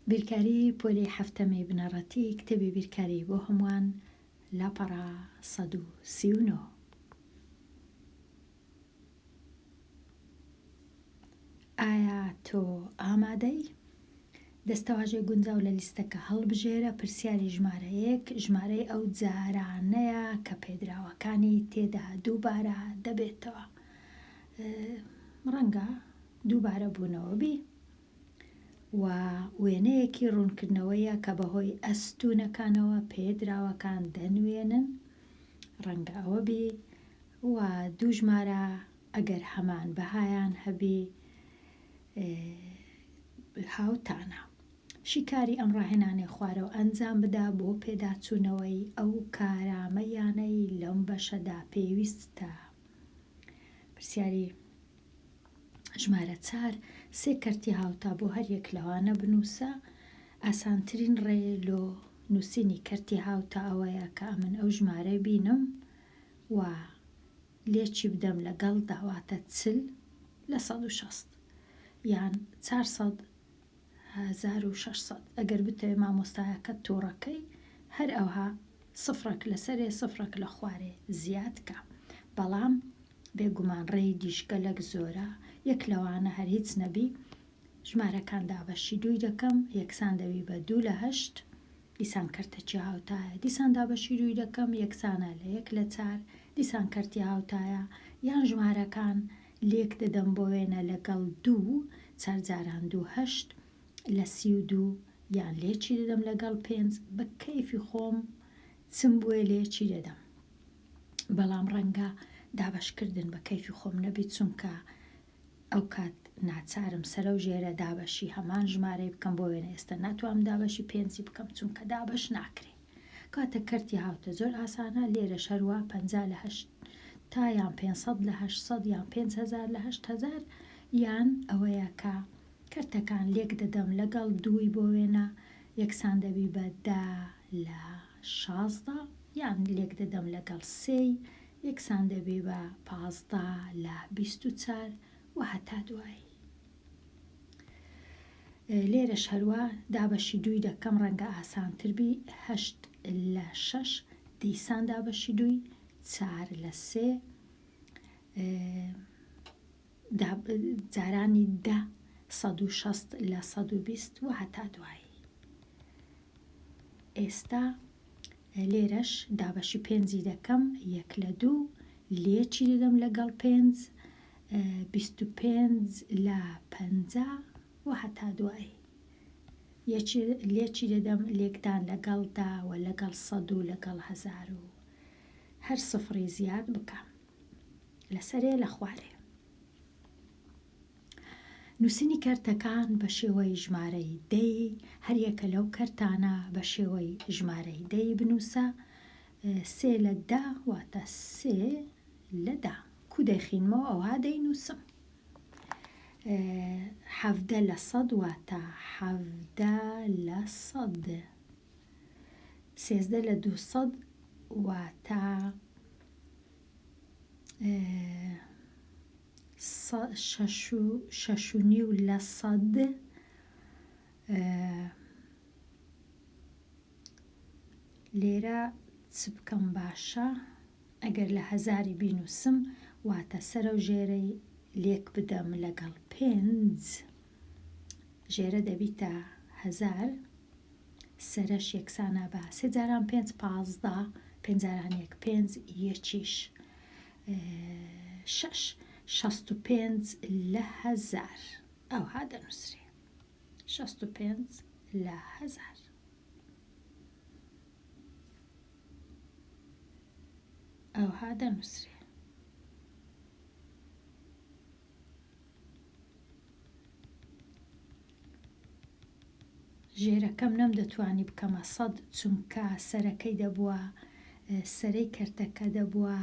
بیرکاری پۆلی حەفتەمی بنەڕەتی کتێبی بیرکاری بۆ هەمووان لاپەڕە 139. ئایا تۆ ئامادەی؟ دەستەواژەی گونجاو لە لیستەکە هەڵبژێرە پرسیاری ژمارە یەک، ژمارەی ئەو جارانەیە کە پێدراوەکانی تێدا دووبارە دەبێتەوە. ڕەنگە دووبارە بوونەوە بی و وێنەیەکی ڕوونکردنەوەیە کە بەهۆی ئەستوونەکانەوە پێدراوەکان دەنوێنن. ڕەنگە ئەوە بی و دوو ژمارە ئەگەر هەمان بەهایان هەبی هاوتانە. شیکاری ئەم ڕاهێنانەی خوارەوە ئەنجام بدە بۆ پێداچوونەوەی ئەو کارامەییانەی لەم بەشەدا پێویستتە. پرسیاری ژمارە چار، سێ کەرتی هاوتا بۆ هەر یەک لەوانە بنووسە. ئاسانترین ڕێ لۆ نووسینی کەرتی هاوتا ئەوەیە کە ئەمن ئەو ژمارەی بینم و لێکی بدەم لەگەڵدا واتە 40 لە 160 یان 400 1600 ئەگەر بتەوێ مامۆستایەکەت توڕەکەی هەر ئەوها سفرەک لەسەرێ سفرەک لە خوارێ زیاد کە بەڵام بێگومان ڕێی دیش گەلەک زۆرە یەک لەوانە هەر هیچ نەبی ژمارەکان دابەشی دووی دەکەم یەکسان دەبی بە دوو لە هەشت دیسان کەرتەکی هاوتایە دیسان دابەشی دووی دەکەم یەکسانە لە یەک لە چار دیسان کەرتی هاوتایە یان ژمارەکان لێک دەدەم بۆ وێنە لەگەڵ دوو چار جاران دوو هەشت لە 32 یان لێکی دەدەم لەگەڵ پێنج بە کەیفی خۆم چم بوێ لێکی دەدەم بەڵام ڕەنگە دابەشکردن بە کەیفی خۆم نەبی چونکە ئەوکات ناچارم سەرەو ژێرە دابەشی هەمان ژمارەی بکەم بۆ وێنە ئێستا ناتوانم دابەشی پێنجی بکەم چونکە دابەش ناکرێ کاتە کەرتی هاوتە زۆر ئاسانە لێرەش هەروا 50 لە هەشت تا یان 500 لە 800 یان 5000 لە 8000 یان ئەوەیە کە کەرتەکان لێک دەدەم لەگەڵ دووی بۆ وێنە یەکسان دەبی بە دە لە 16 یان لێک دەدەم لەگەڵ سێی یەکسان دەبی بە 15 لە 24 و هەتا دوایی. لێرەش هەروا دابەشی دووی دەکەم ڕەنگە ئاسانتر بی هەشت لە شەش دیسان دابەشی دووی چار لە سێ جارانی دە 160 لە 120 و هەتا دوایی. ئێستا لێرەش دابەشی پێنجی دەکەم یەک لە دوو لێکی دەدەم لەگەڵ پێنج 25 لە 50 و هەتا دوایی. لێکی دەدەم لێکدان لەگەڵ دا و لەگەڵ سەد و لەگەڵ هەزار و هەر سفڕی زیاد بکە لەسەرێ لە خوارێ. نووسینی کەرتەکان بە شێوەی ژمارەی دەی، هەریەکە لەو کەرتانە بە شێوەی ژمارەی دەی بنووسە، سێ لە دە واتە سێ لە دە، کو دەیخینمەوە ئەوها دەینووسم. 17 لە سەد واتە 17 لە سەد. 13 لە 200 واتە شەش و شەش و نیو لە سەد لێرە چ بکەم باشە ئەگەر لە هەزاری بینوسم واتە سەرەو ژێرەی لێک بدەم لەگەڵ پێنج ژێرە دەبیتە هەزار سەرەش یەکسانە بە سێ جاران پێنج 15 پێنج جاران یەک پێنج یەکیش شەش 65 لە هەزار ئەوها دەنووسرێ 65 لە هەزار. ئەوها دەنووسرێ. ژێرەکەم نەمدەتوانی بکەمە سەد چونکە سەرەکەی دەبووە سەرەی کەرتەکە دەبووە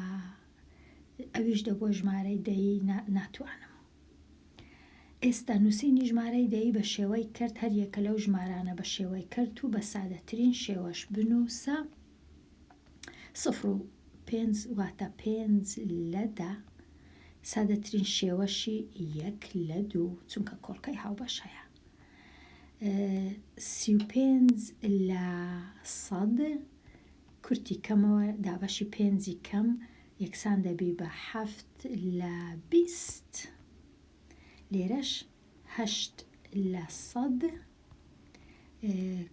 ئەویش دەبووە ژمارەی دەی ناتوانم. ئێستا نووسینی ژمارەی دەیی بە شێوەی کەرت هەر یەکە لەو ژمارانە بە شێوەی کەرت و بە سادەترین شێوەش بنووسە سفر و پێنج واتە پێنج لە دە سادەترین شێوەشی یەک لە دوو چونکە کۆڵکەی هاوبەش هەیە. 35 لە سەد کورتی کەمەوە دابەشی پێنجی کەم یەکسان دەبی بە حەفت لە 20 لێرەش هەشت لە سەد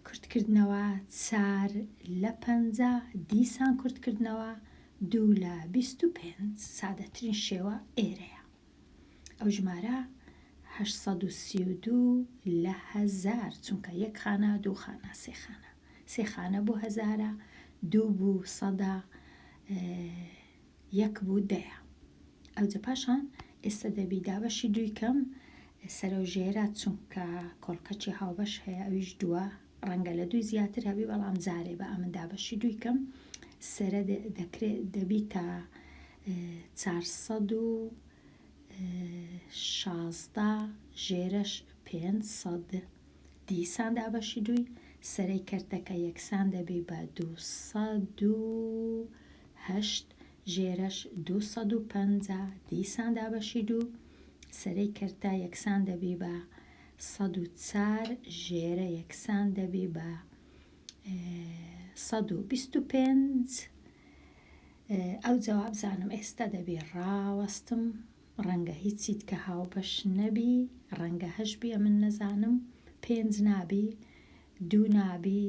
کورتکردنەوە چار لە 50 دیسان کورتکردنەوە دوو لە 25 سادەترین شێوە ئێرەیە. ئەو ژمارە 832 لە هەزار چونکە یەک خانە دوو خانە سێ خانە سێ خانە بۆ هەزارە دوو بوو سەدا یەک بوو دەیە ئەوجە پاشان ئێستا دەبی دابەشی دووی کەم سەرەو ژێرە چونکە کۆڵکەچی هاوبەش هەیە ئەویش دووە ڕەنگە لە دووی زیاتر هەبی بەڵام جارێ بە ئەمن دابەشی دووی کەم سەرە دەکرێت دەبیتە 416 ژێرەش 500 دیسان دابەشی دووی سەرەی کەرتەکە یەکسان دەبی بە 208 ژێرەش 250 دیسان دابەشی دوو سەرەی کەرتە یەکسان دەبی بە 104 ژێرە یەکسان دەبی بە 125 ئەو جواب زانم ئێستا دەبی ڕاوەستم ڕەنگە هیچیت کە هاوبەش نەبی ڕەنگە هەش بی ئەمن نەزانم پێنج نابی دوو نابی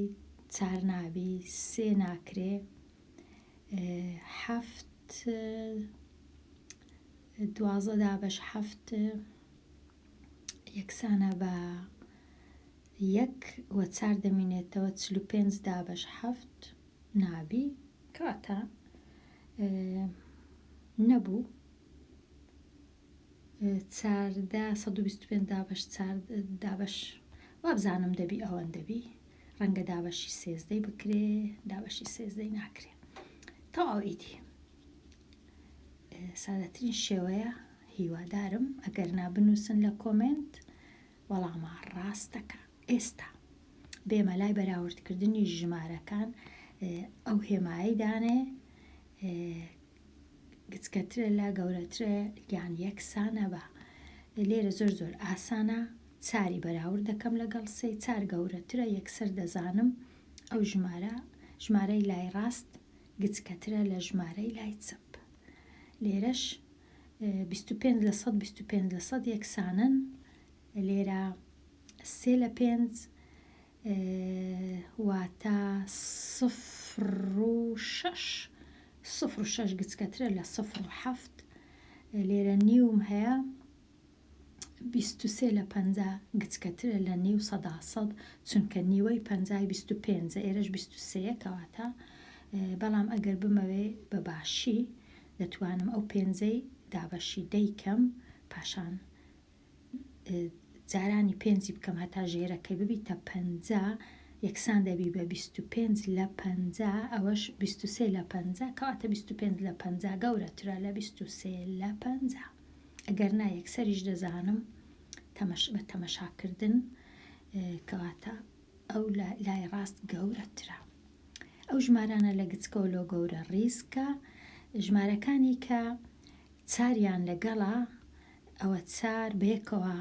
چار نابی سێ ناکرێ حەفت دوازدە دابەش حەفت یەکسانە بە یەک و چار دەمینێتەوە 45 دابەش حەفت نابی کەواتە نەبوو چاردە 125 دابەش دابەش وابزانم دەبی ئەوەن دەبی ڕەنگە دابەشی سێزدەی بکرێ دابەشی سێزدەی ناکرێ تەواو ئیدی سادەترین شێوەیە هیوادارم ئەگەر نا بنووسن لە کۆمێنت وەڵامە ڕاستەکە ئێستا بێمە لای بەراوردکردنی ژمارەکان ئەو هێمایەی دانێ گچکەترە لە گەورەترە یان یەکسانە بە لێرە زۆر زۆر ئاسانە چاری بەراورد دەکەم لەگەڵ سێ چار گەورەترە یەکسەر دەزانم ئەو ژمارە ژمارەی لای ڕاست گچکەترە لە ژمارەی لای چەپ لێرەش 25 لە سەد 25 لە سەد یەکسانن لێرە سێ لە پێنج واتە سفر و شەش سفر و شەش گچکەترە لە سفر و حەفت لێرە نیوم هەیە 23 لە 50 گچکەترە لە نیو سەدا سەد چونکە نیوەی پەنجای 25 ئێرەش 23 کەواتە بەڵام ئەگەر بمەوێ بە باشی دەتوانم ئەو پێنجەی دابەشی دەیکەم پاشان جارانی پێنجی بکەم هەتا ژێرەکەی ببیتە 50 یەکسان دەبی بە 25 لە 50 ئەوەش 23 لە 50 کەواتە 25 لە 50 گەورەترە لە 23 لە 50 ئەگەر نا یەکسەریش دەزانم تەمەش بە تەمەشاکردن کەواتە ئەو لای ڕاست گەورەترە ئەو ژمارانە لە گچکەوە لۆ گەورە ڕیزکە ژمارەکانی کە چاریان لەگەڵە ئەوە چار بەیەکەوە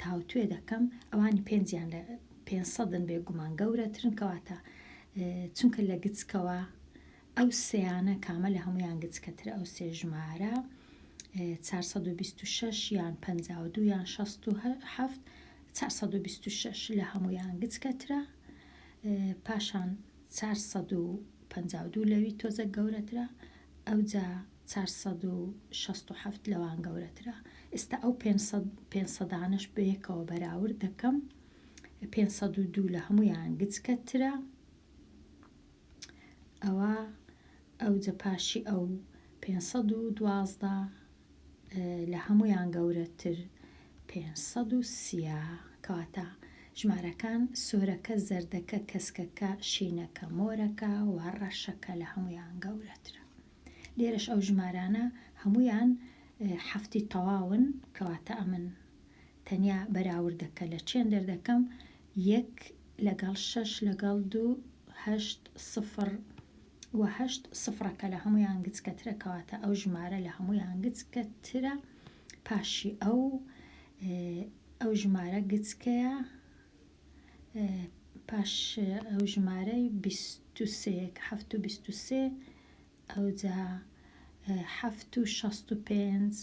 تاوتوێ دەکەم ئەوانی پێنجیان لە پێنج سەدن بێگومان گەورەترن کەواتە چونکە لە گچکەوە ئەو سیانە کامە لە هەمویان گچکەترە ئەو سێ ژمارە 426 یان 52 یان 67 426 لە هەمویان گچکەترە پاشان 452 لەوی تۆزە گەورەترە ئەوجا 467 لەوان گەورەترە. ئێستا ئەو پێنج سەدانەش بەیەکەوە بەراورد دەکەم. 502 لە هەموویان گچکەترە. ئەوە ئەوجە پاشی ئەو 512 لە هەموویان گەورەتر 530 کەواتە ژمارەکان سۆرەکە، زەردەکە، کەسکەکە، شینەکە، مۆرەکە و ڕەشەکە لە هەموویان گەورەترە. لێرەش ئەو ژمارانە هەموویان حەفتی تەواون کەواتە ئەمن تەنیا بەراوردەکە لە چێن دەردەکەم یەک لەگەڵ شەش لەگەڵ دوو هەشت سفر و هەشت سفرەکە لە هەموویان گچکەترە کەواتە ئەو ژمارە لە هەموویان گچکەترە پاشی ئەو ئەو ژمارە گچکەیە. پاش ئەو ژمارەی 23 کە حەفت و 23 ئەوجا حەفت و 65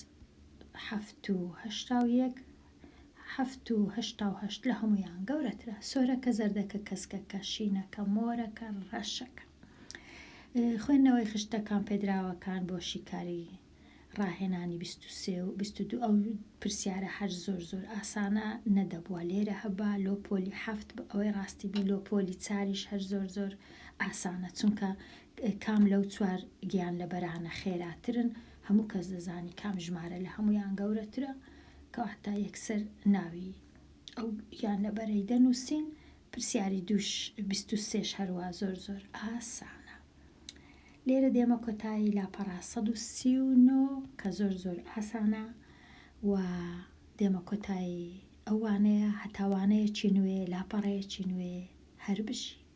حەفت و 81 حەفت و 88 لە هەموویان گەورەترە. سۆرەکە، زەردەکە، کەسکەکە، شینەکە، مۆرەکە، ڕەشەکە. خوێندنەوەی خشتەکان پێدراوەکان بۆ شیکاری ڕاهێنانی 23 و 22 ئەو پرسیارە هەر زۆر زۆر ئاسانە نەدەبووە لێرە هەبا لۆ پۆلی حەفت ئەوەی ڕاستی بی لۆ پۆلی چاریش هەر زۆر زۆر ئاسانە چونکە کام لەو چوار گیانلەبەرانە خێراترن هەموو کەس دەزانی کام ژمارە لە هەموویان گەورەترە کەواتە یەکسەر ناوی ئەو گیانلەبەرەی دەنووسین پرسیاری دووش 23 هەروا زۆر زۆر ئاسانە. لێرە دێمە کۆتایی لاپەڕە 139 کە زۆر زۆر ئاسانە و دێمە کۆتایی ئەو وانەیە هەتا وانەیەکی نوێ لاپەڕەیەکی نوێ هەر بژین.